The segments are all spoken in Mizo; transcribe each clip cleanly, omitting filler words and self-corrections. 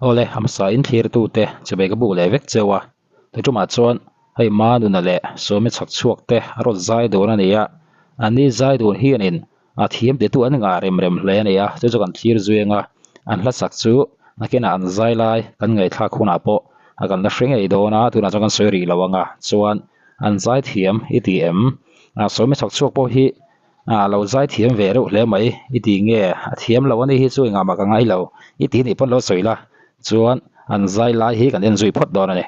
Awle, a hmasa in thlirtute chawhmeh ka buk leh vek cheu a, tuṭumah chuan hei Manuna leh Sawmi chhak chhuak te a rawn zai dun a ni a, anni zai dun hianin a thiam titu an ngah rem rem hle a ni a, chu chu kan thlir zui anga an hlasak chu nakinah an zai lai kan ngaihthlak hunah pawh a kan la hre ngei dawn a, tunah chuan kan sawi rih lo ang a, chuan an zai thiam i ti em? Sawmi chhak chhuak pawh hi A lo zai thiam ve reuh hle mai, i ti nge? A thiam lo a ni hi chu engah mah ka ngai lo, i ti nih pawn lo sawi la, chuan an zai lai hi kan en zui phawt dawn a ni.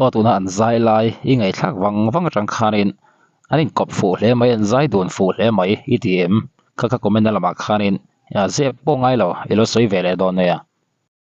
Aw tuna an zai lai i ngaihthlak vang vang atang khanin an inkawp fuh hle mai, an zai dun fuh hle mai i ti em? Kha kha comment na lamah khanin zep pawh ngai lo i lo sawi ve leh dawn nia.